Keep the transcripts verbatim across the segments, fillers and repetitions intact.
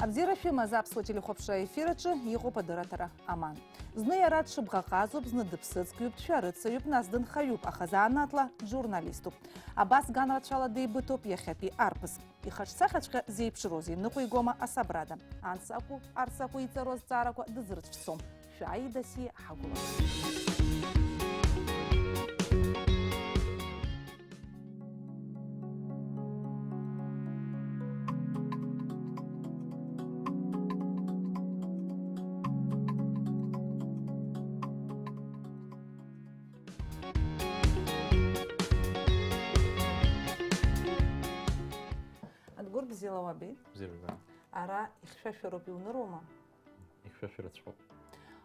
Абзиара шәымаз аԥсуа телехәаԥшра аефир аҿы иҟоуп адырраҭара Аман. Зны иара дшыбӷаҟазоуп, зны дыԥсыӡкҩуп, дшәарыцаҩуп, нас дынхаҩуп, аха заанаҵла джурналиступ. Абас ганрацәала деибыҭоуп иахьатәи арԥыс. Ихаҿсахьаҵәҟьа зеиԥшроузеи, ныҟәигома асабрада? Анс акәу, арс акәу иҵароу азҵаарақәа дызрыцәцом. Шәааи, досиеи ҳагәылам. Адгәыр, бзиала уаабеит. Бзиара ббааит. Ара ихьшәашәароуп, иуныруама? Ихьшәашәараҵәҟьоуп.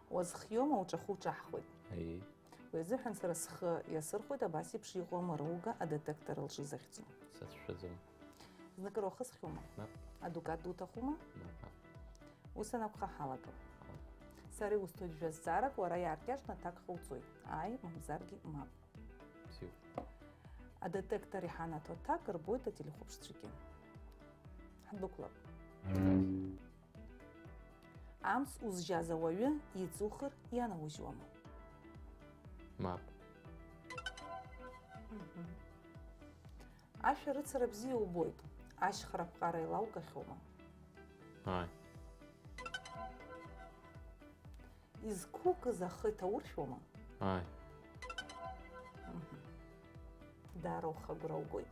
Уазхиоума, уҿахәы уҿаҳхуеит? Аиеи. Уи азыҳәан сара схы иасырхәоит абас еиԥш иҟоу амаруга адетектор лҿы изахьӡу. Сацәшәаӡом. Зныкыр уахысхьоума? Мап. Адукат дуҭахума? Мап, мап. Ус анакәха, ҳалагап. Ҳалаг. Сара иусҭоит жәа зҵаарак, уара иааркьаҿны аҭак ҟауҵоит. Ааи, мамзаргьы мап. Бзиоуп. Адетектор иҳанаҭо аҭак рбоит ателехәаԥшцәагьы. Ҳдәықәлап. Амц узжьаз ауаҩы иҵухыр ианаужьуама? Мап. Мгм. Ашәарыцара бзиа убоит, ашьхара аԥҟара еилаугахьоума? Ааи. Изқәукыз ахы иҭауршәуама? Ааи. Мгм. Даара ухы агәра угоит.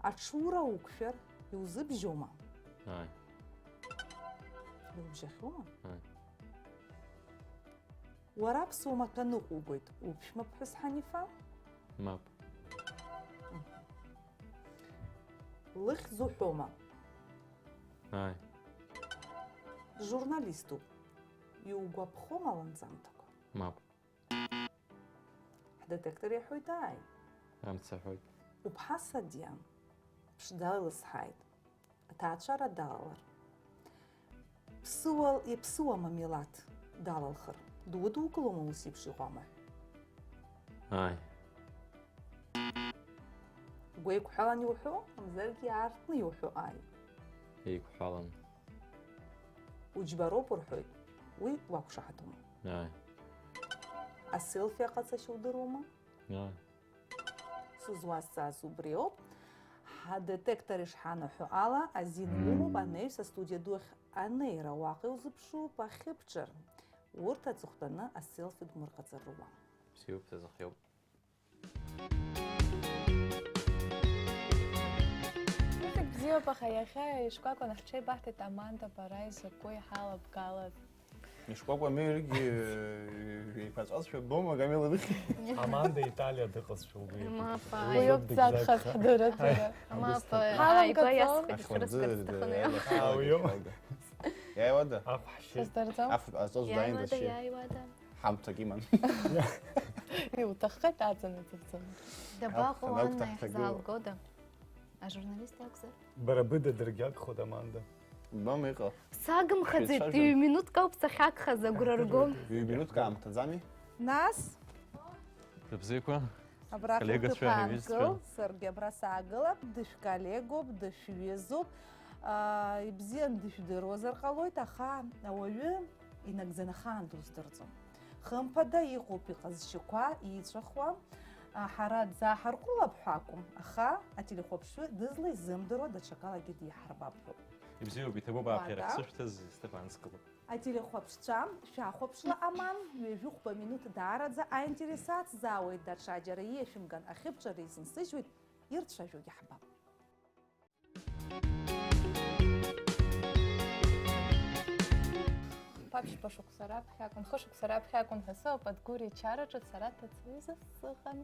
Аҽура уқәшәар иузыбжьома? Ааи. Иубжьахьоума? Ааи. Уара аԥсуа маҭәа ныҟәугоит, уԥшәма ԥҳәыс Ҳанифа? Мап. Мгм. Лыхьӡ уҳәома? Ааи. Журналиступ. Иугәаԥхома ланҵамҭақәа? Мап. Ҳдетектор иаҳәоит ааи. Амц аҳәоит. Уԥҳа Садиа ԥшӡала илызҳаит. Аҭаацәара далалар. Ԥсыуал-, иԥсыуама милаҭ далалхыр? Дудукылома ус еиԥш иҟоу амаҳә? Ааи. Гәеиқәҳәалан иуҳәо, мамзаргьы аартны иуҳәо ааи? Еиқәҳәалан. Уџьбароуп урҳәоит, уи уақәшаҳаҭума? Ааи. Аселфи аҟаҵашьа удыруама? Ааи. Сызуазҵааз убри ауп. Ҳадетектор ишҳанаҳәо ала, азин умоуп анаҩс астудиа ду ахь анеира, уаҟа иузыԥшуп ахьыбҿар. Урҭ аҵыхәтәаны аселфи дмырҟаҵар руам. Бзиоуп, сазыхиоуп. Усак бзиоуп, аха иахьа ишкәакәан ҳҽеибаҳҭеит Аманда Параи закәи ҳалабгалаз. Ишкәакәа Меригьы, э, еиқәаҵәазшәа бома, Гамила дыхьи? Аманда Италиа дыҟазшәа угәы иаанагоит. Мап, ааи. Уи ауп дзагхаз ҳдырраҭара. Мап, ааигәа иасхеит, ишрыцқьарц сҭахын. Аа, уи ауп. Иааиуада? Ахә ҳшьеит. Сыздырӡом. Аф-, аҵәа здаиндаз. Иааиуада, шьеит. Иааиуада. Ҳамҭак иман. Иуҭаххеит аҵанаҵыхӡаны. Дабаҟоу, Анна, иаҳзаалгода? Ажурналист акәзар? Бара быда даргьы агхоит, Аманда. Ббама иҟоу? Сагымхаӡеит, ҩ-минуҭк ауп сахьагхаз, агәра ргом. Ҩ-минуҭк аамҭаӡами? Нас? Шәыбзиақәа. Абраҟа уҭыԥ аанкыл, саргьы абра саагылап, дышәколлегоуп, дышәҩызоуп. Аа, ибзиан дышәдыруазар ҟалоит, аха ауаҩы инагӡаны ахаан дуздырӡом. Хымԥада иҟоуп иҟазшьақәа, иҵәахуа. Ҳара дзааҳарҟәылап ҳәа акәым, аха ателехәаԥшҩы дызлаизымдыруа даҽакалагьы диҳарбап ҳәоуп. Ибзиоуп, иҭабуп ааԥхьара. Уада? Сышәҭаз, Стефан, скылоуп. Ателехәаԥшцәа, шәахәаԥшла, Аман, ҩажәи хәба минуҭ даараӡа аинтерес ацзаауеит, даҽаџьара ииашәымган ахьыбҿара изынсыжьуеит, ирцәажәогьы ҳбап. Ԥашәба шықәса раԥхьа акәын, хышықәса раԥхьа акәын ҳәа сыҟоуп, Адгәыр ичараҿы сара ҭацаҩызас сыҟан.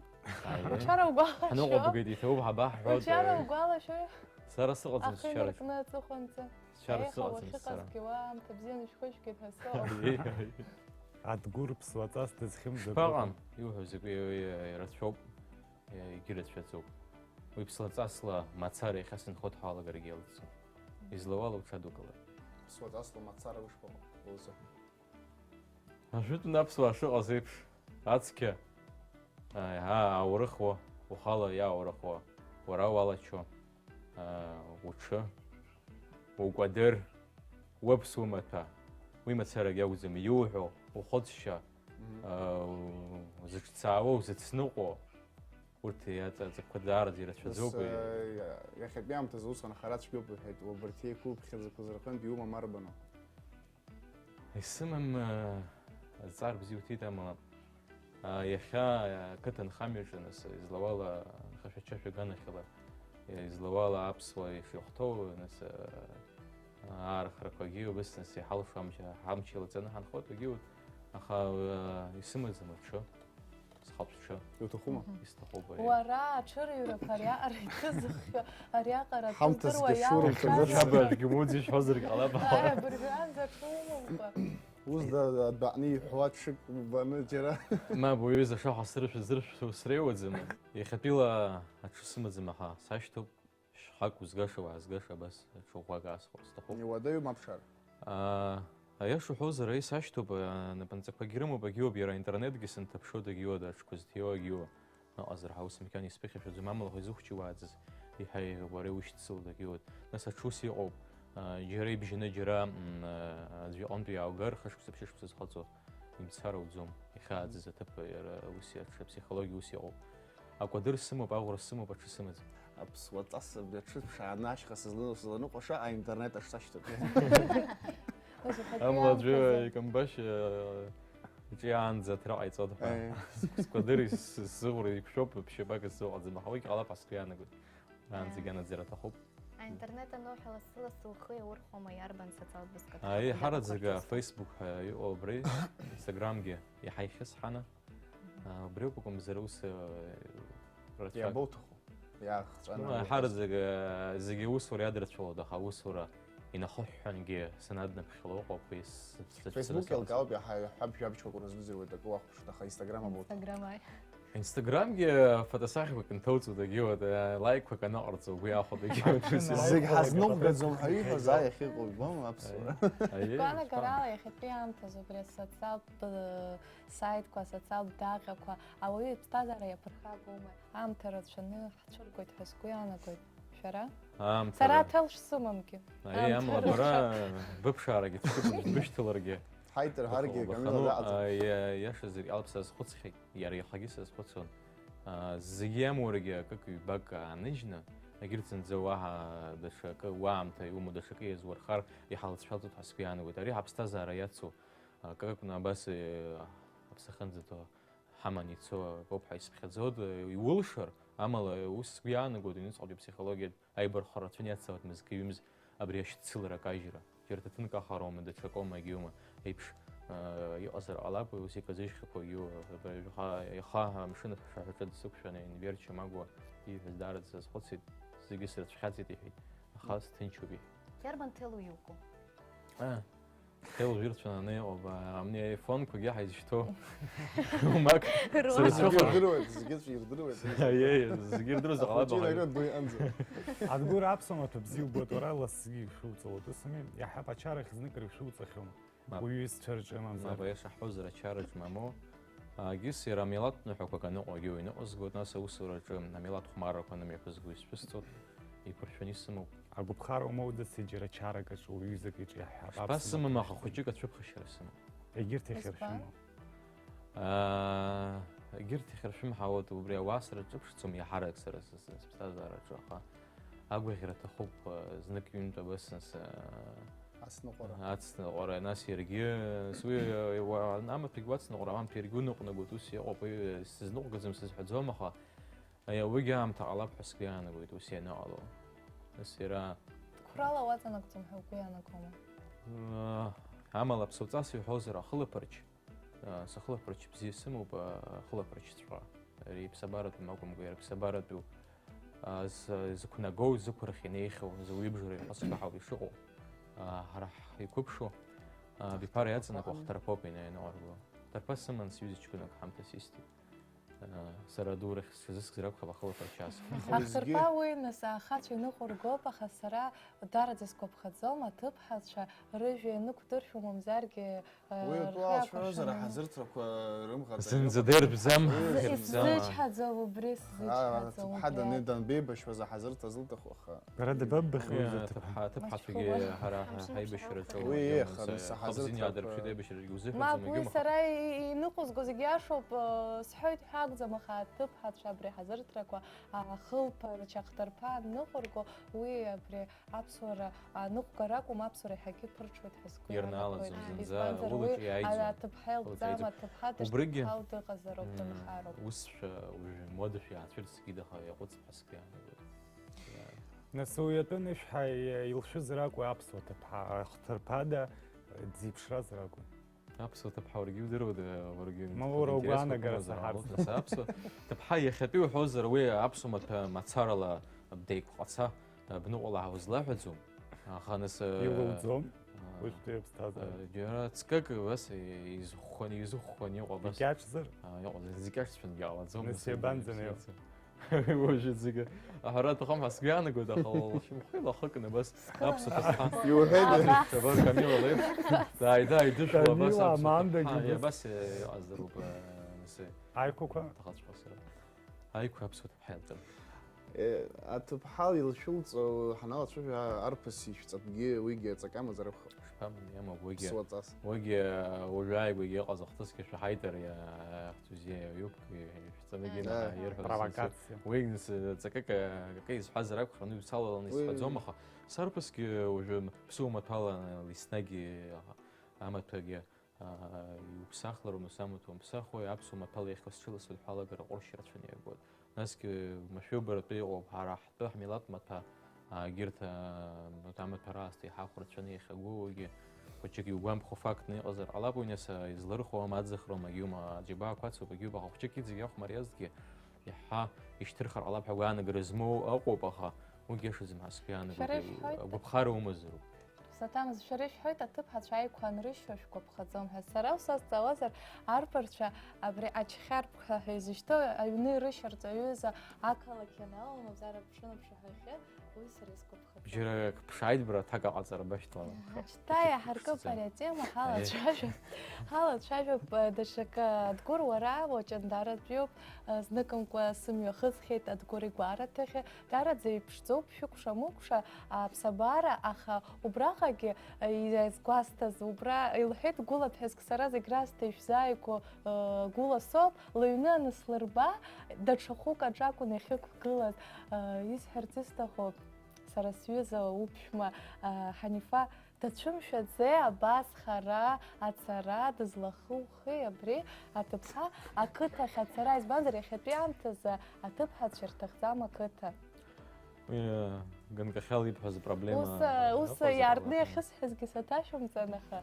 Ааи. Учара угәалашәо? Ҳныҟәабгеит, иҭабуп, ҳабаҳҳәоит. Учара угәалашәоит? Сара сыҟаӡам счараҿы. Ахы инаркны аҵыхәанӡа. Счара сыҟаӡам сара. Еиҳа уахьыҟазгьы уа аамҭа бзианы ишәхышәгеит ҳәа сыҟоуп. Адгәыр ԥсуаҵас дызхьымӡаӡо. Шԥаҟам? Иуҳәо закәи, ирацәоуп. Егьырацәаӡоуп. Уи ԥслаҵасла мацара иахьа сынхоит ҳәа уалагаргьы еилыҵӡом. Излауала уҽадукылар. Ԥслаҵасла мацара ушԥаҟоу, улзыҳәан? Ажәытәан аԥсуаа шыҟаз еиԥш, ацқьа, аа, иаҳа ааурыхуа, ухала иааурыхуа, уара уалачо, аа, уҽы, укәадыр, уаԥсуа маҭәа, уи мацарагьы акәӡам, иуҳәо, ухәыцшьа, Мгм. а, узыҿцаауа, узыцныҟәо, урҭ иаҵа-, аҵакқәа даараӡа ирацәаӡоуп. Нас, э, иа-, иахьатәи аамҭазы усҟан хара цәгьоуп, уҳәеит, убарҭ еиқәыԥхьаӡақәа зырхынтә иумам арбану? Исымам, э, азҵаара бзиа уҭеит, амала, а, иахьа, а, ақыҭанхамҩаҿы, нас, излауала, анхашәачашәа аганахьала, излауала аԥсуа ишихәҭоу, нас, а, аархәрақәагьы убыс, нас, иҳалшо амч, ҳамч еилаҵаны ҳанхоит, уагьы, аха, а, исымаӡам аҽы. Схатә ҽы. Иуҭахума? Мгм. Исҭахуп, аиеи. Уара аҽырҩрақәа ариаҟара иҭызххьоу, ариаҟара Ҳамҭа аҭылдыруа зегьы шурымҵәаӡац. Иалахәхароуп. Шабашәгьы муӡи шәҳәозаргьы ҟалап, аха. Ааи, абыржәы анӡа аҽумымкәа. Ус да-, да-, адәаҟны иҳәуа ҽык убаны џьара. Мап, уҩыза, шаҳәа сыршәа-, зыршәу среиуаӡам. Иахьатәила аҽы сымаӡам, аха сашьҭоуп. Шәҟәык узгаша, уаазгаша, абас ҽа ӷәӷәак аасхәар сҭахуп. Иуадаҩума аԥшаар? Аа, аиаша уҳәозар, аиеи, сашьҭоуп, аа, напынҵақәагьы рымоуп, агьиуп, иара аинтернетгьы сынҭаԥшуа, дагьиуа, аҽқәа зҭиуа агьиуа. Ыҟазар ҳәа ус макьана исԥыхьашәаӡом, амала уаха изухьчауааӡаз, еиҳа уара иушьцыло дагьиуа. Нас аҽы ус иҟоуп, аа, џьара ибжьаны, џьара, м, аа, аӡә иҟынтә иааугар, хышықәса, ԥшьышықәса зхыҵуа. Имцар ауӡом, ихьааӡаз аҭыԥ иара ус иаҿ-, аԥсихологиа ус иҟоуп. Акәадыр сымоуп, аӷәра сымоуп, аҽы сымаӡам. Аԥсуа ҵас абри аҽы ԥшааны ашьха сызлану-, сызланыҟәаша аинтернет ахь сашьҭоуп. Ус ихатәы Амла аӡәы иаамҭазы. Икамбашь, э, иҿиаанӡа аҭра ҟаиҵоит ҳәа. Э. Скәадыр ис-, сыӷәра иқәшәоуп, ԥшьбак сзыҟаӡам, аха уигь ҟалап ҳәа сгәы иаанагоит. Аанӡагьы анаӡара аҭахуп. Аинтернет ануҳәа, лассы-лассы ухы иаурхәома, иарбан социалтә бызкаҭәара? Аиеи, ҳараӡага, Facebook ҳәа иҟоуп абри, Instagram-гьы иаҳа ихьысҳаны. Мгм. А, убри акәым, акәымзар ус, э, рацәак. Иабоуҭаху? Иаахҵәаны Ну, иҟаз. Ҳараӡага, зегьы аусура иадырцәалоит, аха аусура инахыҳәҳәангьы санаднаԥхьало ыҟоуп, уи с-, с-, Facebook сацәцаны еилкаауп, иаҳа-, ҳәа бжьабжьқәак уразыӡырҩуеит, акы уахәаԥшит, аха Instagram абоуҭаху. Instagram-гьы. Instagram-гьы фотосахьақәак нҭауҵоит, егьиуеит, лаикқәак аныҟарҵо, угәы иахәо, егьиуеит. Зегь ҳазныҟәгаӡом ҳәа иҳәаз, ааи, ахьыҟоу, ибома, аԥсуара. Аиеи, гәаанагарала, иахьатәи аамҭазы убри асоциалтә, э, саитқәа, асоциалтә даҟьақәа ауаҩы иԥсҭазаара иаԥырхагоума? Аамҭа рацәаны ҳцәыргоит ҳәа сгәы иаанагоит. Шәара? Аамҭа Сара ра- аҭел шсымамгьы. Аиеи, Аамҭа амла, бара рацәа- быԥшаарагьы дшәыхәыԥ-, дбышьҭаларгьы. Ҳаит, рҳәаргьы, Быхәба акы хануп, ныҟаҵам. Аиеи, аиашазы, иалԥсаз схәыцхьеит. Иара иахагьы сазхәыцуан. Аа, зегьы иамоургьы акык-ҩбак ааныжьны, егьырҭ зынӡа уаҳа даҽакы, уаамҭа иумоу даҽакы иазурхар, иҳалҵшәаҵоит ҳәа сгәы иаанагоит. Ари ҳаԥсҭазаара иацу акы акәны абас, э, аԥсахынӡаҭоу ҳаман ицо акоуп ҳәа исыԥхьаӡоит. Иулшар, амала ус сгәы иаанагоит, аҩныҵҟатәи аԥсихологиатә аибарххара рацәаны иацзаауеит мызкы-ҩымз абри ашьцылара акажьра. Џьара ҭаҭынк ахароума, даҽакоума, егьиума, еиԥш, э, иҟазар ҟалап, уи ус иказыжьхьақәагьы, абри жәаха, иаха амшын ашаҳәаҿы дсықәшәаны, Енвер Чамагәа ииҳәаз даараӡа сазхәыцит, зегьы срыцәхьаҵит, иҳәеит, аха сҭынчуп, иҳәеит. Иарбан ҭел уиуго? А, ҭел жәырцәан аны иҟоуп, а, амни аифонқәагьы ҳаизышьҭоу. Умак, Рома. Сара Зегьы сшәыхәа- ирдыруеит, зегьы ирдыруеит. Аиеи, зегьы ирдыруеит, заҟала Ахәыҷы баҳаҩ. Инарыдбаҩ анӡа. Адгәыр аԥсуамаҭәа бзиа убоит, уара лассы ишуҵало, дысми, иаҳҳәап, ачарахь зныкыр ишуҵахьоу. Мап. Уҩызцәа рҿы, мамзар. Мап, аиаша ҳҳәозар, ачараҿ мамоу. Агьыс иара амилаҭтә ныҳәақәак аныҟоу агьы уҩныҟәызгоит, нас аусурааҿы амилаҭ хәмаррақәа анымҩақәызго исшәысҵоит, еиқәыршәаны исымоуп. Агәаԥхара умоуӡаци џьара чарак аҿы, уҩызак иҿы иаҳҳәап, Шԥасымам, аԥсуа аха хәыҷык ацәыԥхашьара сымоуп. Егьырҭ Избан? Ихьыршәымоу. Аа, егьырҭ ихьыршәымҳауеит, убри ауаа срыҿыԥшӡом иаҳарак сара с-, с-, сыԥсҭазаараҿы, аха агәаӷьра аҭахуп, а, знык-ҩынтә абас, нас, а, Ацныҟәара. Ацныҟәара, нас иаргьы, нас уи, а, уа-, амаҭәагь уацныҟәара, амаҭәа иаргьы уныҟәнагоит, ус иҟоуп, уи, а, сызныҟәгаӡом, сызҳәаӡом, аха, а, уигьы аамҭа ҟалап ҳәа сгәы иаанагоит, ус ианыҟало. Нас иара Қәрала уаҵанакӡом ҳәа угәы иаанагома? Аа, амала аԥсуаҵас иҳәозар, ахылаԥарч, аа, сыхылаԥарч бзиа сымоуп, аа, ахылаԥарчҵәҟьа. Ари иԥсабаратәым акәымкәа, иара иԥсабаратәу, аа, з-, зықәнагоу, зықәрахь инеихьоу, зуаҩыбжара иҟазшьа ҳауп ишыҟоу. Аа, ҳара ҳ-, иқәыԥшу, аа, абиԥара иаҵанакуа ахҭарԥоуп инаианыҟарго. Ҭарԥа сыман сҩыза ҷкәынак ҳамҭас исҭеит. Сара адурахь сҽазыскзар акәхап ахылаԥарча асҳәо. Ахҭырԥа уи, нас, ахацәа иныҟәыргоуп, аха сара даараӡа сгәаԥхаӡом, аҭыԥҳацәа рыжәҩа ианықәдыршәо, мамзаргьы, э, Уи атәы рхы алацәажәозар, ақәыршәаны аҳазырҭрақәа рымӷаҵәа. Зынӡа дырбзам, Ы, дырбзам. Исзычҳаӡом убри, сзычҳаӡом убри. Аҭыԥҳа дани-, данбеибашьуаз аҳазырҭа зылҭаху, аха. Бара дабаббахьеи уи Уи аҭыԥҳа? Аҭыԥҳа, аҭыԥҳацәагьы Мышкула. Ҳара ҳа-, Амшын ҳаибашьраҿы ԥшьоуп. Уи уаҩы еиха, нас, нас хабзианы аҳазырҭақәа. Иаадырԥшит аибашьраҿгьы узыҳәаӡом, Мап, уи егьумаха. Сара и-, и-, иныҟәызгоз зегьы иашоуп, э, сҳәоит ҳәа акәӡам, аха аҭыԥҳацәа абри аҳазырҭрақәа, а, ахылԥарч ахҭырԥа анныҟәырго, уи абри аԥсуара аныҟәгара акәым, аԥсуара иаҳагьы ԥырҽуеит ҳәа сгәы Иарнаалаӡом иаанагоит. Зынӡа, Избанзар, уи лылаҿы иааиӡом. Аҭыԥҳа Лылаҿы илҵӡам, иааиӡом. Аҭыԥҳа Убригьы, дыԥҳа лдыҟазароуп, м, дынхароуп. Усшәа, уажәы модашәа иаацәырҵ сгәы иҭахо иаҟәыҵ ҳәа сгәы иаанагоит. Нас уи атәы анышәҳәа илшәызар акәу аԥсуа ҭыԥҳа, ахҭырԥада дзеиԥшразар акәу? Аԥсуа ҭыԥҳа уаргьы иудыруада, уаргьы Ма уара интересқәак угәаанагара умазар саҳауп. Ҟалоит, нас аԥсуа ҭыԥҳа иахьатәи уҳәозар, уи аԥсуа маҭәа мацарала деиқәҟаца, бныҟәала ҳәа узлаҳәаӡом. Аха нас, э, Илоуӡом, э, уажәтәи аԥсҭазаара. Э, џьара ҵкык абас изыхәхәан, изыхәхәан иҟоу абас. Икьаҿзар? А, иҟоу, зегь икьаҿцәангьы ҟалаӡом, Нас нас иабанӡаны иҟоу? Уажәы зегьы аҳәара аҭахым ҳәа сгәы иаанагоит, аха лшьамхы илахыкны абас Схы аԥсуа ҭыԥҳа. Иуҳәеит. Ара. Шабар Камила леиԥш. Дааи-дааи дышәла абас Камила, аԥсуа Аманда ҭыԥҳа. Гидус. Иабас, э, иҟазароуп, э, нас, э, Аиқәақәа? Аҭахаҵәҟьа сара. Аиқәа аԥсуа ҭыԥҳа иалҵыр. Э, аҭыԥҳа илшәылҵо ҳаналацәажәа арԥыс ишәҵатәгьы уигьы аҵак амазар акәхап. Шԥамам, иамоуп уигьы. Ԥсуаҵас. Уигьы, уажәы ааигәагьы иҟаз ахҭысгьы шәаҳаит, ари ахәҵбзиа иаҩуп, ишәҵаны Ага. Гена ирҳәоз. Провокациа. Уи, нас, ҵакык, акы изҳәазар акәхап, ибцалаланы Уи исҳәаӡом, аха сарԥысгьы уажәы ԥсуа маҭәала еснагь амаҭәагьы, аа, иуԥсахларым, ус амаҭәа умԥсахуеи, аԥсуа маҭәала иахьласҽыласуеит ҳәа алагара ҟәыршь рацәаны иагоит. Насгьы машәырбаратәы иҟоуп, ҳара ҳтәы ҳмилаҭ маҭәа, а, егьырҭ, а, маҭәа, маҭәа раасҭа еиҳа ахәра рацәаны иахьагоу, уигьы хәыҷык иугәамԥхо фактны иҟазар ҟалап, уи нас, а, изларыхуам, аӡахром, агьиума, аџьабаақәа ацуп, агьиума, аха хәыҷык иҵегь ахәмариазҭгьы иаҳа ишьҭырхыр ҟалап ҳәа агәаанагара змоу ыҟоуп, аха уигьы иашаӡам ҳәа сгәы иаанагоит, Шәара ишәҳәоит. Агәаԥхара умазароуп. Саҭамыз, шәара ишәҳәоит, аҭыԥҳацәа аиқәа анрышьо шәгәаԥхаӡом ҳәа. Сара усазҵаауазар, арԥарцәа абри ачхьарԥқәа ҳәа изышьҭоу аҩны ирышьарҵо аҩыза ақалақь ианалалом, абзара аԥшынаԥшаҳәахьы, уи сара исгәаԥхаӡом. Џьара ак ԥшааит, бара, аҭак аҟаҵара башьҭалан. Шьҭа иаҳаркып ари атема, ҳалацәажәап. Ҳалацәажәап, даҽакы, Адгәыр, уара уаҷандаратәиуп, зныкымкәа сымҩа хыҵхьеит Адгәыр игәараҭахьы. Даараӡа иԥшӡоуп, шәыкәша-мыкәша аԥсабара, аха убраҟагьы, э, иазгәасҭаз, убра илҳәеит, гәылаҭәҳәазк сара зегь раасҭа ишәзааигәоу, э, гәыла соуп, лыҩны анслырба, даҽа хәык аҿакәын иахьықәгылаз, э, исҳәарц исҭаху, сара сҩыза уԥшәма, э, Ҳанифа, дацәымшәаӡеи абас хара ацара дызлахухи абри аҭыԥҳа ақыҭахь ацара, избанзар, иахьатәи аамҭазы аҭыԥҳацәа ирҭахӡам ақыҭа. Уи, э, ганкахьала ибҳәаз апроблема Ус, э, ус ыҟазар иаартны ала. Иахьысҳәазгьы саҭашәымҵан, аха.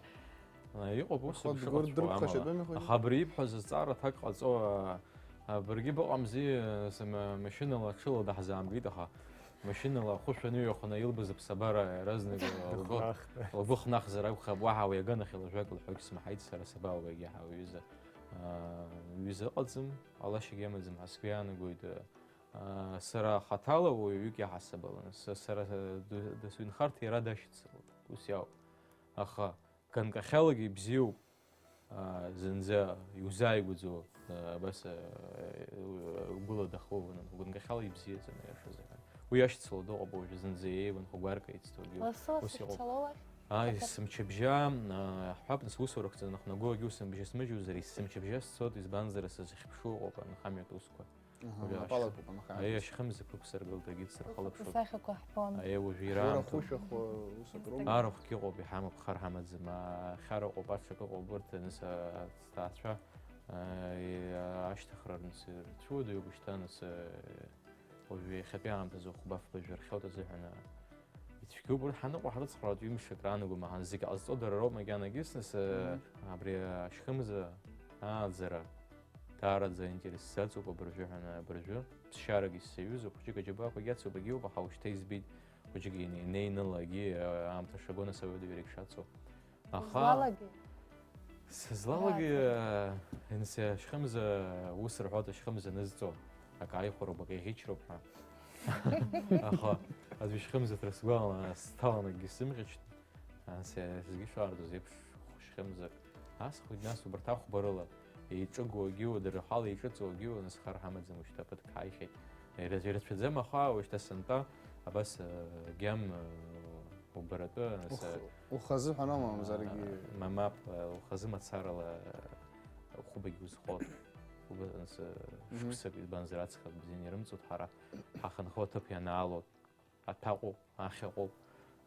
Э, иҟоуп ус Аха еиԥш Дгәыр ыҟаҵәҟьоу дырԥхашьатәыми, амала. Хәыҷы? Аха абри ибҳәаз азҵаара аҭак ҟаҵо, а, а, баргьы быҟамзи, э, сым-, машьынала ҽыла даҳзаамгеит, аха машьынала ахәышә аныҩахәна илбаз аԥсабара иаразнак, э, лгәы, Дыхнахт. Лгәы хнахзар акәхап, уаҳа уи аганахьала ажәак лҳәогь смаҳаит, сара сабаауеи, егьаҳа уҩыза, а, ҩыза ыҟаӡам, ҟалашьагьы амаӡам ҳәа сгәы иаанагоит, э, А, сара хаҭала уаҩык иаҳасаб алан. Са, сара, э, д-, дасу инхарҭа иара дашьцылоит. Ус иауп. Аха ганкахьалагьы ибзиоуп, а, зынӡа иузааигәаӡоу, а, абас, а, гәыла дахоуганы, ганкахьала ибзиаӡам, аиашазы. Уи иашьцыло дыҟоуп уажәы зынӡа еиванхо гәарк еицҭоугьы. Лассы-лассы Ус иҟоуп. Шәцалоу уахь? Ааи, Аҭак- сымчыбжьа, а, ҳҳәап, нас усурахь ҵанахәнагогьы усымбжьы смыжьузар, исымчыбжьа сцоит, избанзар, сызхьыԥшу ыҟоуп анхамҩатә усқәа. Аҳа, Уажәы апалатәуп анхамҩа. Аиашьхымза қәыԥсыргыл дагьыцырхылаԥшуан. Асахьақәа ҳбон. Аиа, уажәы Уара ираамҭоуп. Хәышәахәа ус акроума? Арахәгьы ыҟоуп, иҳамоуп, хар ҳамаӡам. Ахьара ыҟоуп, аҽак ыҟоуп, урҭ, нас, а, аҭаацәа, а, и-, а, ашьҭыхра рныс ирцәуадаҩуп шьҭа, нас, а, уажәы иахьатәи аамҭазы хәба-фба жәырхьоит азыҳәан, а, ицәгьоуп, урҭ ҳаныҟоу ҳрыцхраауеит ҩымш акраанагома, ҳан зегь ҟазҵо дара роуп макьанагьы, нас, а, Мгм. абри ашьхымза ааӡара. Даараӡа аинтерес сзаҵоуп абыржәы ҳәа, абыржәы ԥсшьарак исзаҩызоуп, хәыҷык аџьабаақәагьы ацуп, егьиуп, аха ушьҭа избеит, хәыҷык инеи-, инеинылагьы, а, аамҭа шаго, нас ауадаҩрагь шацу. Аха Узлалагеи? Сызлалак, Рааӡара. Э, инсиа шьхымза, ус рҳәоит, ашьхымза нызҵо, акы ааихәароуп, акы иӷьычроуп ҳәа. Аха аӡәы ишьхымзаҭра сгәалан, сҭалан акгьы сымӷьычт. Ансиа зегьы шәаартыз еиԥш хәшьхымзак. Ас хәыҷ нас убарҭ ахәба рыла, еиҿыгоу агьиу, дара рхала еиҿыҵуа агьиу, нас хар ҳамаӡам, уажәшьҭа ԥыҭк ҳааихьеит. Ирацәаӡам, аха уажәшьҭа сынтәа, абас, э, гьам, э, Убаратәы, нас, Ух-, ухазы ҳәа ноума, мамзаргьы? Ма-, мап, ухазы мацарала ухәыбагь узхоит. Хәыба, нас, Мгм. Шықәсык, избанзар, аҵх бзианы ирымҵуеит ҳара. Ҳахынҳәы аҭыԥ ианаалоит. Аҭәаҟәоуп, ахьаҟоуп.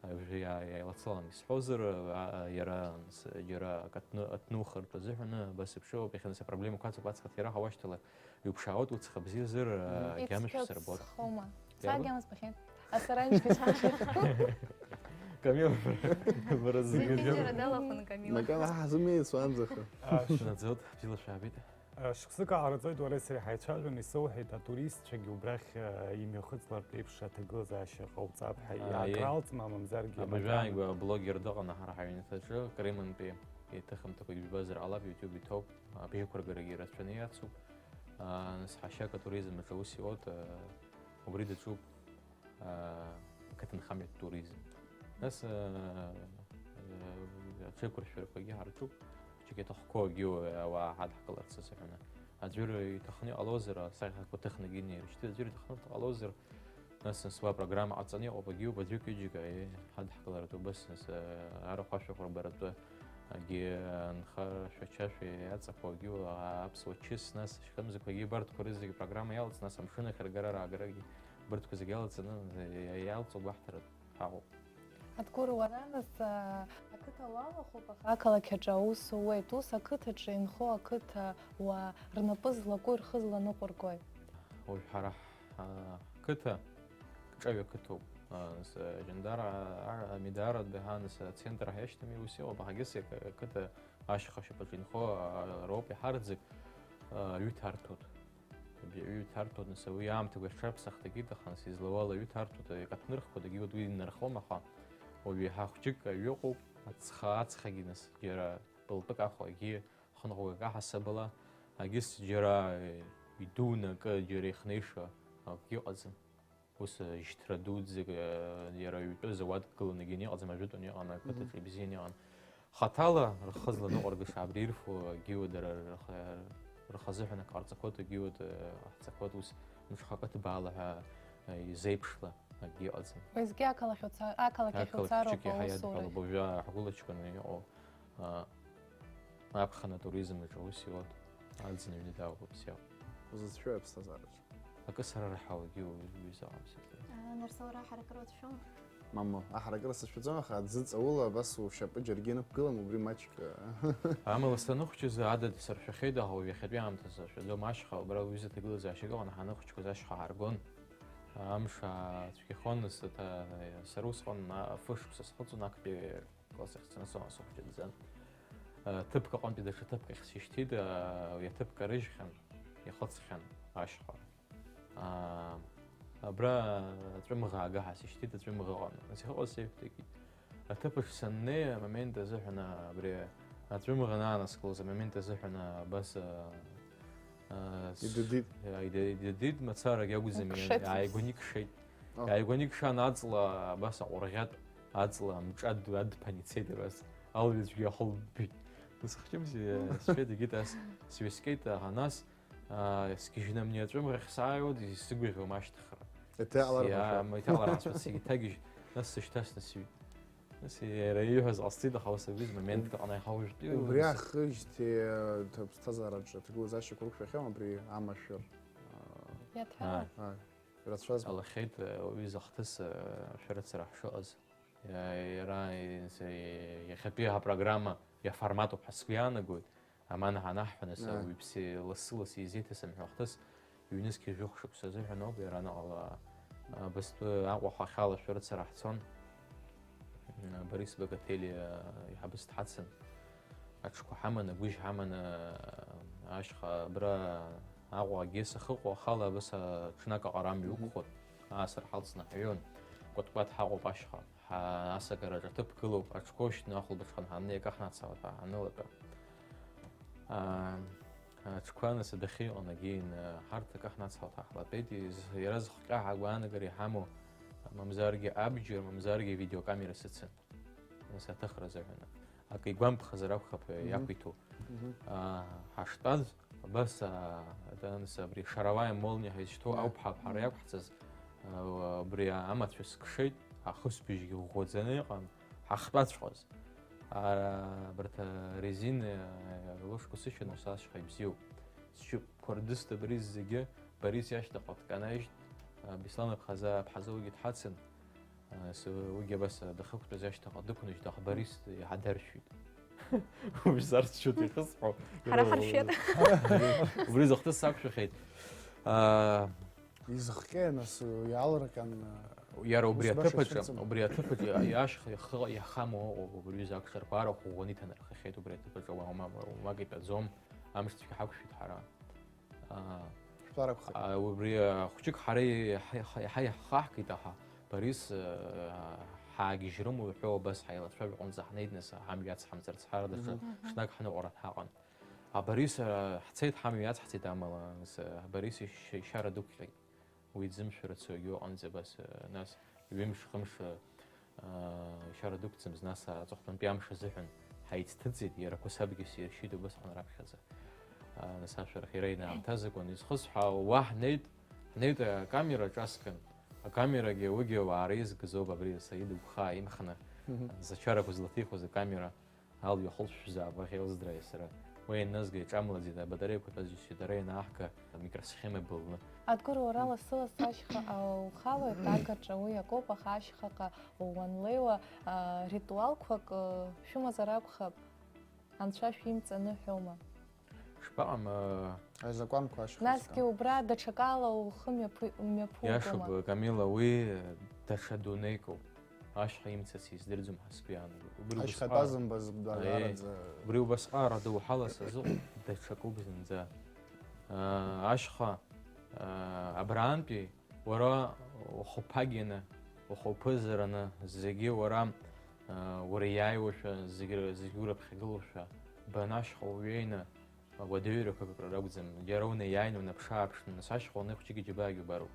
Уажәы иа-, иа-, еилацалан исҳәозар, а, а, иара, нас, џьара акы аҭны-, аҭнухыртә азыҳәаны, абас еиԥш ыҟоуп, иахьа, нас, апроблемақәа ацуп, аҵх аҭира ҳауашьҭалар, иуԥшаауеит, уцхыбзиазар, Мгм. а, гьамышә Ицқьоу сырбот. Цхоума? Иарбан? Сагьамаз бахьеит. Асаранчгьы сахьеит. Камила, бара зегьы Зегьынџьара далахәын Камила. Макьана ҳазымеи суанӡаха. Наӡоит, бзиала шәаабеит. Шықәсык аараҵоит уареи сареи ҳаицәажәон, исоуҳәеит, атуристцәагьы убрахь, э, имҩахыҵлартә еиԥш аҭагылазаашьа ҟауҵап ҳәа. Аа, иакралҵма, мамзаргьы абыржәы макьана? Ааигәа блогер дыҟан ҳара ҳаҩнаҭаҿы, Кремльтәи иҭыхымҭақәа ижәбазар ҟалап, YouTube иҭоуп, абжьақәыргарагьы рацәаны иацуп. Аа, нас ҳашьак атуризм аҿы аус иуоуп, э, убри даҿуп. Аа, ақыҭанхамҩатә туризм. Нас, аа, аа, аҽеиқәыршәарақәагьы ҳарҿуп, ҽак иаҭахқәоугьы ауаа ҳадҳкыларц азыҳәаны. Аӡәыр иҭахны иҟалозар, асахьақәа ҭыхнагьы инеирышьҭит, аӡәыр иҭахны дҟалозар, нас, нас уа программа ҟаҵаны иҟоуп, агьиуп, аӡәык ҩыџьак, еи, ҳадҳкылартә убас, нас, аа, арахә ашәахәарбаратәы, агьи, анхара шәачашәа иаҵақәоугьы, аа, аԥсуа чыс, нас, ашьхымзақәагьы, абарҭқәа рызегьы программа иалҵ, нас, амшын ахь ргара-раагарагьы. Убарҭқәа зегьы алаҵаны, иа-, иалҵуа гәаҳҭарак ҳаҟоуп. Адгәыр, уара нас, а, ақыҭа уалахәуп, аха ақалақь аҿы аус ууеит. Ус ақыҭаҿы инхо ақыҭа уаа рнапы злаку рхы зланыҟәыргои? Уажә ҳара ҳқыҭа ҿаҩа қыҭоуп. А, с-, Ҷандара, а, Амидара Беҳанас ацентр ҳәа иашьҭами, ус иҟоуп. Аҳагьы сеиқәа-, ақыҭа ашьха шьапаҿы инхо, а, роуп иҳарӡык, а, ҩыҭ арҭоит. Абри аҩы ҭарҭәоит, нас, уи аамҭақәа иахьҽаԥсахтагьы, аха, нас, излауала аҩы ҭарҭәоит, акаҭнырхқәа дагьы уи инархом, аха уажә еиҳа хәҷык аҩы ыҟоуп, аҵха, ацхагьы, нас, џьара пылтәык ахәагьы хынҟәгак аҳасабала, агьыс џьара, э, идуны акы, џьара ихнеиша акгьы ыҟаӡам. Ус, э, жьҭра дуӡӡак, э, иара ҩтәы зауадк гыланы гьаны иҟаӡам, ажәытәан иҟан, ақыҭаҿы Мгм. ибзианы иҟан. Хаҭала рхы зланыҟәыргаша абри ирфо, агьиуа дара рх-, рхазыҳәан акы ҟарҵақәоит, агьиуа д-, ҟаҳҵақәоит, ус мҽхакы ҭбаала ҳәа, э, изеиԥшла акгьы ыҟаӡам. Уеизгьы ақалақь уца-, ақалақь ахь Ақалақь уцароуп хәҷык иаҳа аусура. Иадҳәалоуп, уажәы ҳгәылаҷкәын иҟоу, а, аԥхын атуризм аҿы аус иуеит, аӡын аҩны даауп, абзиоуп. Узыцәшәои аԥсҭазаараҿы? Акы сара раҳауагьы уаҩы изаҟамзар. Аа, Нарсоу, ара ҳаракыра уцәшәома? Мамоу, аҳаракыра сышәаӡом, аха аӡы ҵаула абас ушьапы џьаргьы инықәгылам, убри маҷк. Амала саныхәҷыз адыд сыршәахьеит, аха уажә иахьатәи аамҭазы ашәаӡом, ашьха, убра уҩыза ҭагылазаашьак ыҟан, ҳаныхәҷқәаз ашьха ҳаргон. Амш ацәгьахон, сара усҟан афы шықәса схыҵуан, актәи класс ахь сцаны сыҟан сыхәҷаӡан. Ҭыԥк аҟынтәи даҽа ҭыԥк ахь сишьҭит, уи аҭыԥк арыжьхьан, ихыҵхьан ашьха. Аа, абра аҵәымӷ аага ҳәа сышьҭит, аҵәымӷ ыҟан. Нас иҟоу сеиқәдыркит. Аҭыԥаҿ саннеи, амомент азыҳәан, абри аҵәымӷ анаанаскылоз амомент азыҳәан, абас, аа, аа, с-, Идыдит. Иа-, ида-, идыдит мацарагь акәӡам, Икшеит. Иааигәаникшеит. О. Иааигәаникшан аҵла, абас аҟәырӷьатә аҵла амҿы ад-, адԥан ицеит, абас алҩаҵәгьы ахылббит. Нас хәҷымзи, сшәеит, егьит ас сҩаскьеит, аха нас Аа, сгьежьны амни аҵәымӷахь сааиуеит, исзыгәаӷьуам ашьҭыхра. Иҭаҟалар Сиа-, ҳәа. Иҭаҟалар ҳәа сгьы ҭагьежь, нас сышьҭасны сҩит. Нас иара ииҳәаз ҟасҵеит, аха ус агәыз моментк аҟны аиҳа уажәтәи Убри ус ахыжьҭеи, э, ҭ-, ԥсҭазаараҿы аҭагылазаашьақәа рықәшәахьан абри амашәыр, аа, Иаҭәам. Ааи. Ааи. Ирацәазма? Ҟалахьеит, э, уаҩы захҭыс, э, ашәарыцара ҳшыҟаз. Иа-, иара, из-, иахьатәи апрограмма иаформатуп ҳәа сгәы иаанагоит. Аман ҳанаҳҳәа, нас, Ааи. Ауаҩԥсы лассы-лассы изеиҭасымҳәо ахҭыс, ҩнызқьи жәохә шықәса азыҳәан ауп, иара анаҟала, а, абастәы Аҟәа ахәахьала шәарыцара ҳцон. М, Борис Богатели, а, иҳабыс дҳацын. Аҽқәа ҳаман, агәыжь ҳаман, а, ашьха абра Аҟәа агес ахыҟоу ахала абас, а, ҽнак аҟара амҩа Мгм. уқәхот, аасыр ҳалҵны ҳаҩон. Кәаткәат ҳаҟоуп ашьха. Ҳа-, асагараҿ аҭыԥ гылоуп, аҽқәа ушьҭны ахәылбыҽхан ҳаннеи акы ҳнацалап ҳәа ҳанылатәа. Аа, аҽқәа нас адәахьы иҟан, егьин, ҳарҭ акы ҳнацҳауеит, ҳаҳлатәеит, из-, иара зыхҟьа ҳагәаанагара иҳамоу, мамзаргьы абџьар, мамзаргьы авидеокамера сыцын. Нас аҭыхра азыҳәан. Акы игәамԥхазар акәхап, мгм, иақәиҭу. Мгм. Аа, ҳаштәаз, абас, аа, нас абри шаровая молния ҳәа изышьҭоу, да, ауп ҳа-, ҳара, мгм, иақәҳҵаз. Аа, убри амацәыс кшеит, ахысбыжьгьы ӷәӷәаӡаны иҟан, ҳахтәаҵәҟьаз. Ара, абарҭ арезина лышқәа сышьҭан, ус ашҟа ибзиоуп. Сшьапқәа рдыст абри зегьы, Борис иашьҭахьҟа дканаижьт, а, Беслан аԥхаза, аԥҳазоугьы дҳацын. А, с-, уигьы абас, а, дахьықәтәаз ашьҭахьҟа дықәныжьт, аха Борис иаҳа даршәит. Убри сарцәшьоит ихысҳәо. Ҳара ҳаршәеит. Убри зыхҭыс сақәшәахьеит. А, Изыхҟьеи, нас, иаалырҟьан, иара убри ус баша аҭыԥаҿы, ицәырҵын. Убри аҭыԥаҿы иа-, иашха, ихы, иахамоу ыҟоуп, убри ҩыза акшарқәа арахә ӷәӷәаны иҭанархахьеит убри аҭыԥаҿы, уа-, ума-, уамак итәаӡом, амш цәгьа ҳақәшәеит ҳара. Аа, шәтәарақәхеит. А, убри, а, хәҷык ҳара иаҳа, иаҳа, иаҳа иаҳхаҳгеит, аха Борис, а, ҳаагьежьрым уҳәо, убас ҳаилацәажәо аҟынӡа ҳнеит, нас, ҳамҩа ацҳамҵарц, ҳара даҽа, мгм, ҽнак ҳныҟәара ҳаҟан. А Борис, а, ҳцеит, ҳамҩа ацҳҵеит амала, нас, а, Борис ишьа-, ишьара дықәҟьеит. Уи дзымшәарацы егьи ыҟаӡам, абас, а, нас, ҩымш-хымш, а, ишьара дықәӡамыз, нас, аҵыхәтәантәи амш азыҳәан ҳаицҭыҵит, иара қәасабгьы сиршьит убасҟан раԥхьаӡа. А, нас ашәарах иара инаамҭазакуан, изхысҳәаауа, уа ҳнеит, ҳнеит, акамера ҿаскын. Акамерагьы уигьы уаара изгазоуп, абри Саид игәхаа имхны, мгм, зачарақәа злаҭихуаз акамера. Алҩа хылҵәҵәаап, аӷьеилздраа сара. Уи ианназга иҿамлаӡеит, абатареиқәа тәазҩцәа дара ианааҳга, амикросхема былны. Адгәыр, уара лассы-лассы ашьха, а, ухалоит, агаҿа уи акоуп, аха ашьхаҟа уанлеиуа, а, ритуалқәак, а, шәымазар акәхап, анцәа шәимҵаны ҳәома? Шԥаҟам, а, Азакәанқәа ашьха. Насгьы зкам. Убра даҽакала ухы мҩаԥу-, мҩаԥугома? Иашоуп, Камила, уи даҽа дунеикоуп. Ашьха имцац издырӡом ҳәа сгәы иаанагоит. Убри ашьха убасҟак, тәазымбаз, аиеи, даараӡа. Убри убасҟак ара доуҳала сазыҟоуп, даҽакуп зынӡа. Аа, ашьха, аа, абраантәи уара ухәыԥагьаны, ухәылԥызараны, зегьы уара, аа, уриааиуашәа, зегьы, зегьы урыԥхьагылоушәа, бан ашьха уҩеины, Ауадаҩрақәак акры ракәӡам, џьара унеиааины унаԥшы-ааԥшны, нас ашьха уаннеи хәҷык иџьабаагьы убароуп.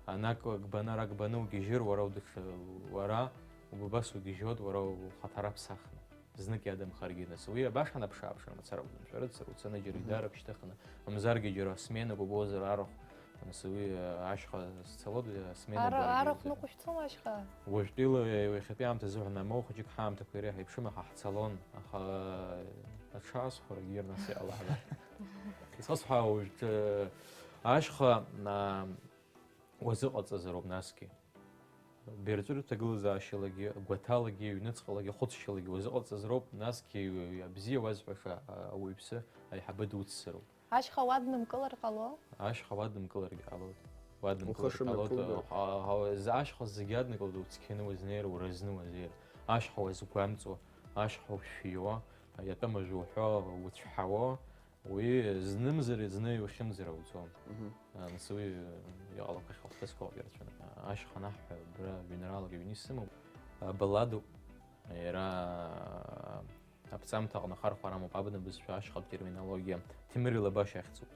Ана акы гбаны, ара гбаны угьежьыр, уара удыҽ-, уара убас угьежьуеит, уара ухаҭара ԥсахны. Знык иадамхаргьы, нас уи абаша анаԥшы-ааԥшра мацара акәӡам, шәарыцара уцаны џьара, мгм, идарак шьҭыхны, мамзаргьы џьара сменак убозар арахә, нас уи, э, ашьха сцалоит, э, смена. Ара-, бара арахә ибзиан. Ныҟәышәҵома ашьха? Уажәтәила, иахьатәи аамҭа азыҳәан амоу, хәыҷык ҳаамҭақәа иреиҳа иԥшым, аха ҳцалон, аха аҽаасхәарагьы ирнас иҟалаҳалар. Сасҳәаа уажәтәы ашьха, а, уазыҟаҵазароуп насгьы. Берҵәытә ҭагылазаашьалагьы, гәаҭалагьы, ҩныҵҟалагьы, хәыцшьалагьы уазыҟаҵазароуп, насгьы абзиа уазҳәаша, а, ауаҩԥсы аиҳабы дуццароуп. Ашьха уаднымкылар ҟало? Ашьха уаднымкыларгьы ҟалоит. Уаднымкылар ҟалоит. Ухы шымҩаԥуго. А, а, а, з-, ашьха зегьы аднакылоит, уцқьаны уазнеир, уразны уазеир. Ашьха уазгәамҵуа, ашьха ушәиуа, иатәым ажәа уҳәо, уцәҳауа, уи знымзар зны иухьымӡар ауӡом. Мгм. А, нас уи иҟалақәахьоу ахҭысқәа ауп ирацәаны. Ашьха анаҳҳәа, абра жәеинраалак ҩны исымоуп. А, балладуп. Иара аԥҵамҭаҟны ахархәара амоуп, абна бызшәа, ашьхатә терминологиа, Ҭемыр Илабашь ахьӡуп.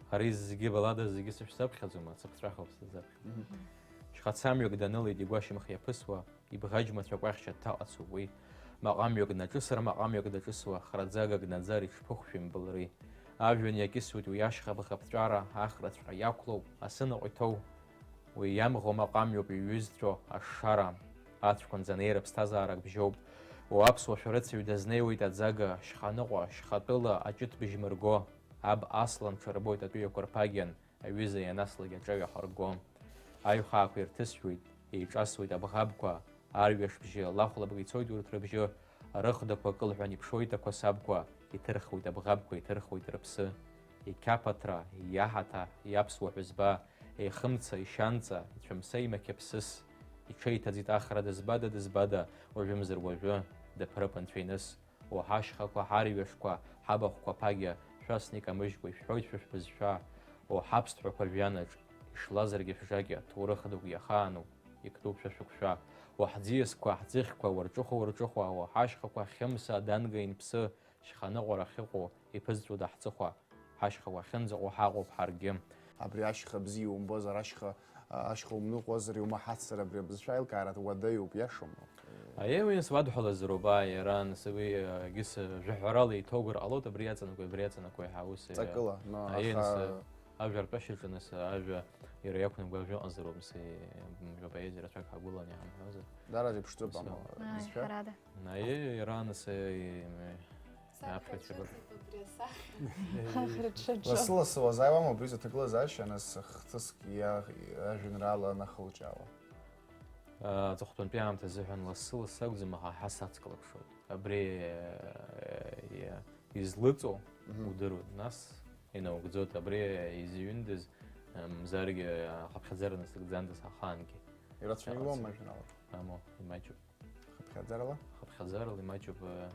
Ари зегьы балада, зегьы сышәзаԥхьаӡом, ацыԥҵәахоуп сыззаԥхьаӡо. Мгм. Шьхацамҩак данылеит, игәашьамх иаԥысуа, ибӷаџьмацәа кәахьча дҭаҟацоуп уи. Маҟамҩак днаҿысыр, маҟамҩак даҿысуа, храӡагак днаӡар, иҽԥыхәшәа имбылри. Ажәҩан иакьысуеит уи ашьха бӷаԥҵәара, ахраҵәҟьа иақәлоуп, асы ныҟәиҭоу. Уи иамӷо маҟамҩоуп иҩызцәоу ашара, ацәқәанӡа анеира ԥсҭазаарак бжьоуп. Уаԥсуа шәарыцаҩ дазнеиуеит аӡага, шьханыҟәа, шьхатәыла аҷыҭбжь мырго. Аб Аслан ҽырбоит атәыҩақәа рԥагьан, аҩыза ианаслак аҿаҩа ахырго. Аҩхаақәа ирҭысҩуеит, еиҿасуеит абӷабқәа, арҩаш бжьы лахәлабга ицоит урҭ рыбжьы, рыхәдақәа кылҳәан иԥшуеит ақәасабқәа, иҭырхуеит абӷабқәа, иҭырхуеит рыԥсы. Иқьаԥаҭра, иаҳаҭа, иаԥсуа ҳәызба, еихымца, ишьанҵа, ицәымса имақьаԥсыс, иҽеиҭаӡеит ахра дызбада, дызбада, уажәымзар уажәы, даԥрып анцәа иныс. О, ҳашьхақәа, ҳарҩашқәа, ҳабахәқәа ԥагьа, шәасны икамыжькәа ишәҳәоит шәышәбызшәа. О, ҳаԥсҭҳәақәа жәҩанаҿ, ишлазаргьы шәжакьа, ҭоурых дук иахаану, иктәуп шәа шәықәшәа. О, ҳӡиасқәа, ҳӡыхьқәа, уарҿыхәа, уарҿыхәа, о, ҳашьхақәа, Хьымса, Данга, Инԥсы, Шьха аныҟәара ахьыҟоу иԥызҵәода ҳҵыхәа, ҳашьха уахьынӡаҟоу ҳаҟоуп ҳаргьы. Абри ашьха бзиа иумбозар, ашьха, ашьха умныҟәозар, иумаҳацзар абри абызшәа аилкаара уадаҩуп, иашоума? Аиеи, уи нас уадҳәалазароуп, ааи, иара, нас, уи, егьыс, жәаҳәарала иҭоугар ҟалоит, абри иаҵанакуеи, абри иаҵанакуеи ҳәа, ус, Ҵакыла, но, аиеи, нас, аха ажәа артәашьаҿы, нас, ажәа иара иақәнагоу ажәа ыҟазароуп, нас, мжәа поезиа рацәак ҳагәыланы иаҳамҳәозар. Дара реиԥшӡоуп, Ус, амала, ааи, бызшәа. Ҳәарада. Аиеи, иара, нас, Саԥхьа аԥхьаҩцәа ҿыцуп абри асахьа. Ахра ҽаҿы. Лассы-лассы уазааиуама убри зҭагылазаашьа, нас, хҭыск иа-, ажәеинраала анахылҿиаауа? Аҵыхәтәантәи аамҭа азыҳәан лассы-лассы акәӡам, аха ҳа сацклаԥшуеит. Абри, э, излыҵоу Мгм. удыруеит, нас инаугӡоит. Абри изыҩындаз, э, мзаргьы, э, ахыԥхьаӡара насыгӡандаз ахаангьы. Ирацәаҩуама Иҟаӡам. ажәеинраала? Аму, имаҷуп. Хыԥхьаӡарала? Хыԥхьаӡарала имаҷуп, э,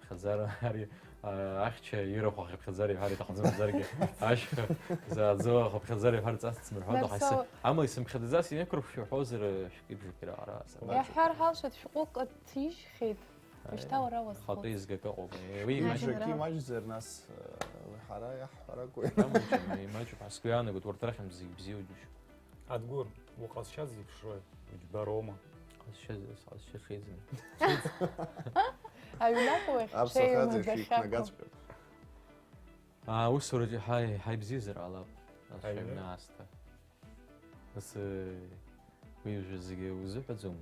хьаӡара ари, э, ахьча ирахә ахыԥхьаӡара иҳәар иҭахӡамзаргьы, ашьха зааӡо ахыԥхьаӡара иҳәар ҵас дсмырҳәоит, аха Нарсоу. ис-, амала исымԥхьаӡац инеиқәырԥшшәа уҳәозар, э, шәкы-ибжак ираҟара сабацо. Иаҳҳәар ҳалшоит, шәҟәык ҭижьхьеит, Аи, ушьҭа уара уазхәыц. Хатәы еизгак ыҟоуп, э, уи Иаҳа имаҷуп. Џьаргьы Генерал. Имаҷзар, нас, э, уи ҳара иаҳҳәаракуи? Амаҷуп, имаҷуп, ҳа сгәы иаанагоит, урҭ рахьынтә зегь бзиоу џьушьоуп. Адгәыр, уҟазшьа зеиԥшрои, уџьбароума? Ҟазшьа, сҟазшьа ҽеиӡам. Аҩнаҟа уахь Аԥсуа ҽеим хаҵа адәахьы ақәым. Ишәиқәнагаҵәҟьоуп. Аа, усураҿы иҳа-, иҳаибзиазар ҟалап, нас Аҩны? Шәаҩны аасҭа. Нас, э, уи уажәы зегьы узыҳәаӡом,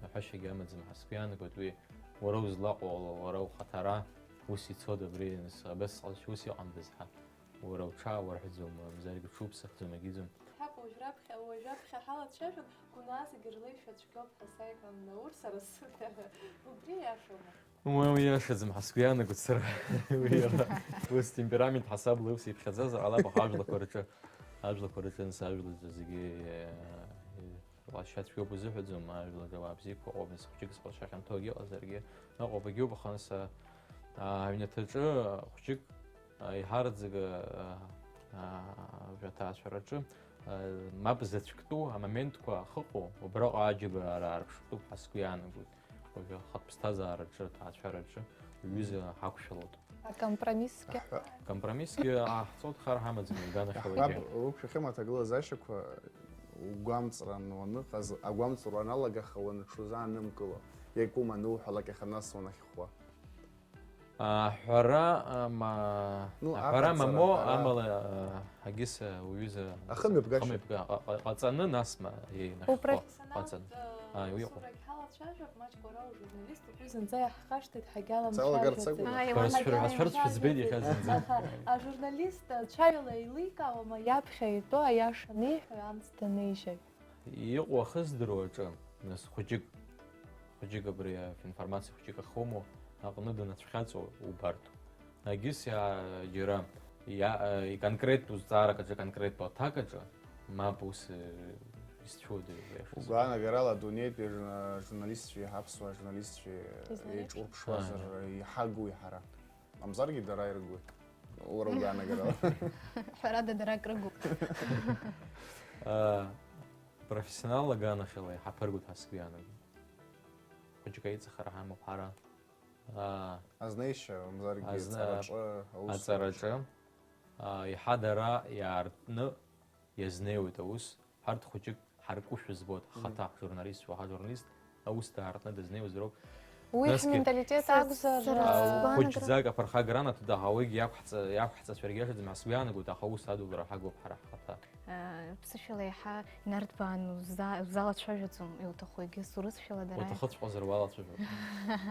аҳәашьагьы амаӡам ҳәа сгәы иаанагоит, уи уара узлаҟоу ала, уара ухаҭара ус ицода абри, нас абас ҟазшьа ус иҟандаз ҳәа. Уара уҽаауарҳәӡом, мамзаргьы уҽуԥсахӡом, агьиӡом. Ҳаб, уажә раԥхьа, уажә аԥхьа ҳалацәажәап, гәнаазгьы рлеишәа цәгьоуп ҳәа саиҳәон, Наур, сара сыда. Убри иашоума? Уи, уи иашаӡам ҳәа сгәы иаанагоит сара. Уи иара, ус темперамент ҳасабла ус иԥхьаӡазар ҟалап, аха ажәлақәа рҿы, ажәлақәа рҿы, нас ажәлаҿы зегьы, э, э, лашьа цәгьоуп узыҳәаӡом, ажәлаҿы ауаа бзиақәа ыҟоуп, нас хәыҷык сҟазшьа хьанҭоугьы ыҟазаргьы, ыҟоуп, агьоуп, аха нас, а, аҩнаҭаҿы хәыҷык, а, иҳарӡга, а, а, аҭаацәараҿы, а, мап заҵәыктәу амоментқәа ахыҟоу, убраҟа аџьабаа аарԥштәуп ҳәа сгәы иаанагоит. Уажәы ахатә ԥсҭазаараҿы, аҭаацәараҿы уҩыза ҳақәшәалоит. Акомпромиссгьы. Аҳәа. Компромиссгьы ҟаҳҵоит, хар ҳамаӡам, иганахьоугьы. Аҳәап, уқәшәахьы амаҭагылазаашьақәа угәамҵран уаныҟаз, агәамҵра уаналагаха уанаҽузаанымкыло, иакәым ануҳәалак иаха нас уанахьхәуа. Аҳәара, ама, Ну, аҳәара аҟаҵара, мамоу, ҳәара. Амала, а, агьыс, а, уҩыза Ахымҩаԥгашьа. Ахымҩаԥга-, ҟа-, ҟа-, ҟаҵаны нас ма, еи, нахьхәа, Упрофессионалтә, ҟаҵаны. Ааи, уи иҟоуп. Сурагь ҳалацәажәап, маҷк уара ужурналист, уажәы зынӡа иаҳхашҭит, ҳагьаламцәажәаӡеит. Салагарц акәын. Ааи, Бара уаҳа сшәыр-, сшәырц шәыӡбеит иахьа зынӡа. Аха ажурналист, э, цәаҩала еиликаауама иаԥхьа итәоу аиаша аниҳәо амц данижьаҩ? Иҟоу ахы здыруа аҿы, нас, хәыҷык, хәыҷык абри аф-, информациа хәыҷык ахумоу аҟны данацәхьаҵуа убарҭоуп. Агьыс иа-, џьара иа-, иконкреттәу зҵаарак аҿы, иконкреттәу аҭак аҿы, мап, ус, э, изцәуадаҩуп, аиашазы. Угәаанагарала адунеитәи ажурна-, ажурналистцәеи ҳаԥсуа ажурналистцәеи Излареиԥш? еиҿурԥшуазар Ааи. Иҳагу иҳара. Мамзаргьы дара иргоит. Уара угәаанагарала. Ҳәарада, дара акрыгуп. Аа, профессионал аганахьала иҳаԥыргоит ҳәа сгәы иаанагоит. Хәыҷык аиҵахара ҳамоуп ҳара. Аа, Азнеишьа, мамзаргьы азна-, аҵараҿы, аус аҵараҿы, аа, иаҳа дара иаартны иазнеиуеит аус. Ҳарҭ хәыҷык ҳаркушәа збоит, ҳхаҭа, ҳжурналистцәа, уаҳа журналист аус даартны дазнеиуазароуп. Уи Насгьы ҳменталитет Са-, акәзар, сара аа, сгәаанагара- хәыҷӡак аԥырхагара анаҭоит, аха уигьы иақәҳҵа-, иақәҳҵацәа иргьашаӡам ҳәа сгәы иаанагоит, аха аус адубара ҳагуп ҳара ҳхаҭа. Э, ԥсышәала еиҳа инарҭбаан уза-, узалацәажәаӡом, иуҭаху егьыс урысшәала дара. Уҭахыҵәҟьозар уалацәажәоит.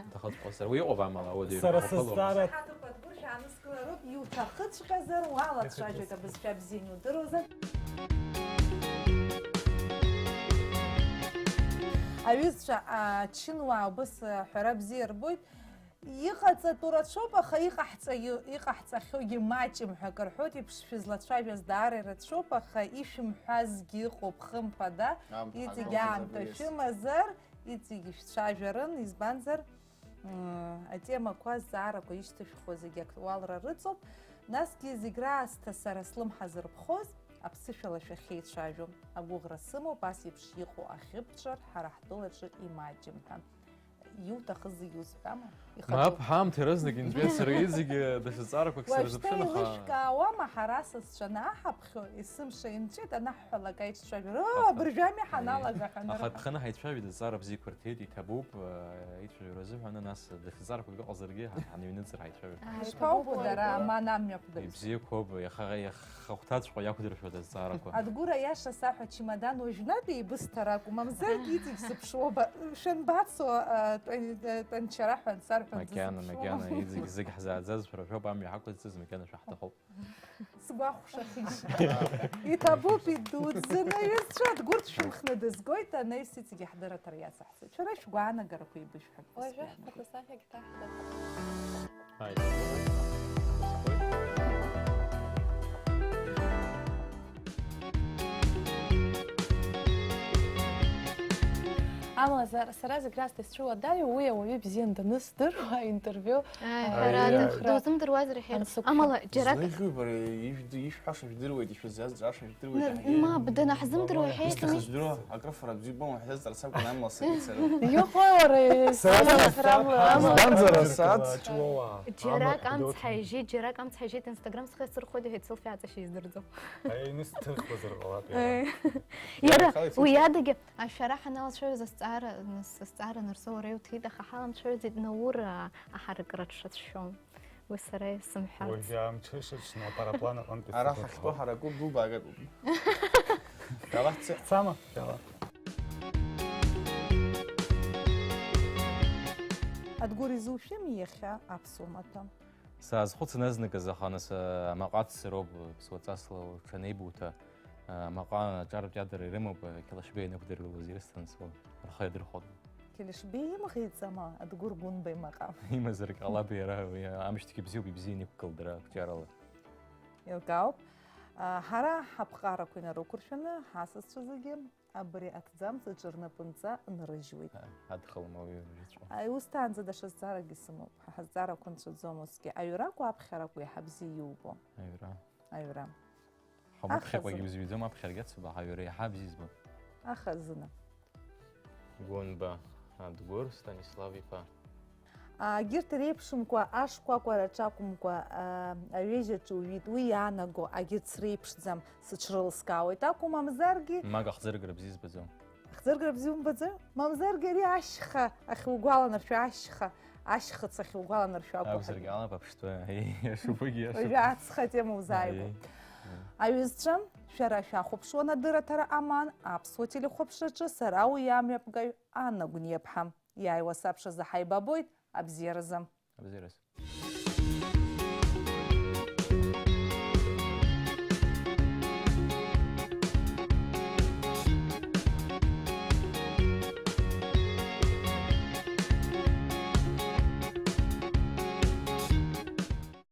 Уҭахыҵәҟьозар. Уи иҟоуп амала, ауадаҩра Сара ҳәа сызҵаара. Шаҳаҭуп, Адгәыр, шәааныскылароуп, иуҭахыҵәҟьазар уалацәажәоит, абызшәа бзианы удыруазар. Аҩызцәа, ачынуаа убыс аҳәара бзиа рбоит. Иҟаҵатәу рацәоуп, аха иҟаҳҵаҩы-, иҟаҳҵахьоугьы маҷым ҳәа акы рҳәоит, еиԥш шәызлацәажәаз даара ирацәоуп, аха ишәымҳәазгьы ыҟоуп, хымԥада, Аамҭа иҵегь ҳагәамҵӡакәа аамҭа иас. Шәымазар, иҵегь ишәцәажәарын, избанзар, м, атемақәа, азҵаарақәа ишьҭышәхуа зегьы актуалра рыҵоуп. Насгьы зегь раасҭа сара слымҳа зырԥхоз, аԥсышәала шәахьеицәажәо, агәыӷра сымоуп, ас еиԥш иҟоу ахьыԥҵәар ҳара ҳтәылаҿы имаҷым ҳәа. Иуҭахыз зегь узҳәама? Мап, ҳаамҭа иаразнак инҵәеит сара иҵегьы даҽа зҵаарақәак сырзыԥшын, аха еилышәкаауама, ҳара сасцәа анаҳаԥхьо, есымша инҵәеит анаҳҳәалак аицәажәара, ыы, абыржәы ами ҳаналага ҳәа. Аха анырҳәа, ԥхьаны ҳаицәажәеит, азҵаара бзиақәа рҭеит, иҭабуп, ы, аицәажәара азыҳәан, нас даҽа зҵаарақәак ыҟазаргьы, ҳа-, ҳаныҩныҵыр ҳаицәажәар. Ишԥоубо дара, ма амҩаԥгатәи? Ибзиақәоуп, иаха-, иаха-, хахәҭаҵәҟьа иақәдыршәоит азҵаарақәа. Адгәыр, аиаша саҳәа, чемодан уажәнатәи ибысҭар акәым, мамзаргьы иҵегь сыԥшуоуп, шәанбацо, ы, тәан-, ы, тәанчара ҳәа ансарҳәа, макьана, макьана, иҵегь зегь ҳзааӡаз шәара шәоуп, амҩа ҳақәызҵаз, макьана шәаҳҭахуп. Сгәахәшахьеит. Иҭабуп идуӡӡаны, аҩызцәа, Адгәыр дшәымхны дызгоит, анаҩс иҵегь ҳдырраҭара иацаҳҵоит. Шәара шәгәаанагарақәа еибышәҳәа. Уажәы ҳфотосахьагь ҭаҳҵап. Ааи. Амала, за-, сара зегь раасҭа исцәыуадаҩу уи ауаҩы бзиан данысдыруа аинтервиу. Ааи, ҳәарада, аиеи, дузымдыруазар ҳәа. Ансықәшәа. Амала, џьарак излеиӷьу бара, ижәд-, ишәҳәаша жәдыруеит, ишәызиазҵааша жәдыруеит. Н-, аҳәеит. Мап, данаҳзымдыруа ҳәа ишәҳәоз. Ишәҳәоз жәдыруа, акрыфара бзиа ббома, ҳзазҵаарц акәын, амала сакит сара. Иҟоу ара, сара сара сара сара. Избанзар, асааҭ. Џьарак амц ҳаижьеит, џьарак амц ҳаижьеит, Instagram схы иасырхәоит, иҳәеит, селфи аҵашьа издырӡом. Аиеи, нас дҭырхуазар ҟалап иара. Иара, иара, ихала ицеит. Уи адагьы, ашәара ҳаналацәажәоз азҵаара, нас, азҵаара Нарсоу уара иуҭеит, аха ҳаламцәажәаӡеит Наур, а, аҳаракыра дшацәшәо. Уи сара исымҳәарц. Уажәы амҽышаҽны апараплан аҟынтәи ара сыхынҳәуа. Ҳахьтәоу ҳаракы гәыбаагатәуп. Шәала ҳцеит. Ҳцама? Шәала. Адгәыр, изушәыми иахьа аԥсуа маҭәа? Саазхәыцын азныказ, аха нас, а, амаҟа аццароуп, ԥсуа ҵасла уҽанеибуҭа, а, амаҟа аҿартә иадара ирымоуп, а, Қьалашбеи ианықәдыргылоз ирысҭан, су, рхы иадырхәон. Қьалашбеи имӷеиҵама, Адгәыр Гәынба имаҟа? Имазаргь ҟалап иара, уи амшьҭгьы бзиоуп, ибзианы иқәгылт дара ақәҿиарала. Еилкаауп. А, ҳара ҳаԥҟарақәа инарықәыршәаны, ҳасасцәа зегьы абри аҭӡамц аҿы рнапынҵа нрыжьуеит. А, адхалом ауаҩы рыжәҵәа. А, ус даанӡа даҽа зҵааракгьы сымоуп. Ҳа ҳазҵаарақәа нцәаӡом усгьы. Аҩракәу аԥхьаракәу иаҳа бзиа иубо? Аҩра. Аҩра. Ҳамаԥхьаҟагьы ахазына. Бзиаӡом, аԥхьарагьы ацуба, аха аҩра иаҳа бзиа збоит. Ахазына. Гәынба Адгәыр Станислав-иԥа. Агьырҭ реиԥшымкәа, ашкәакәараҿ акәымкәа, а, аҩежь аҿы уҩит, уи иаанаго агьырҭ среиԥшӡам, сыҽрылскаауеит акәу, мамзаргьы. Мак ахӡыргара бзиа збаӡом. Ахӡыргара бзиа умбаӡои? Мамзаргьы ари ашьха ахьугәаланаршәо, ашьха, ашьхыц ахьугәаланаршәо акәу. Акәзаргьы ҳәа. Ала баԥштәы, аиашуп, егьиашуп. Уажәы ацха атема узааигәоуп. Аиеи. Аиеи. Аҩызцәа, шәара шәахәаԥшуан адырраҭара Аман аԥсуа телехәаԥшраҿы, сара уи амҩаԥгаҩ Анна Гәниаԥҳа. Иааиуа сабшазы ҳаибабоит, абзиаразы. Абзиараз.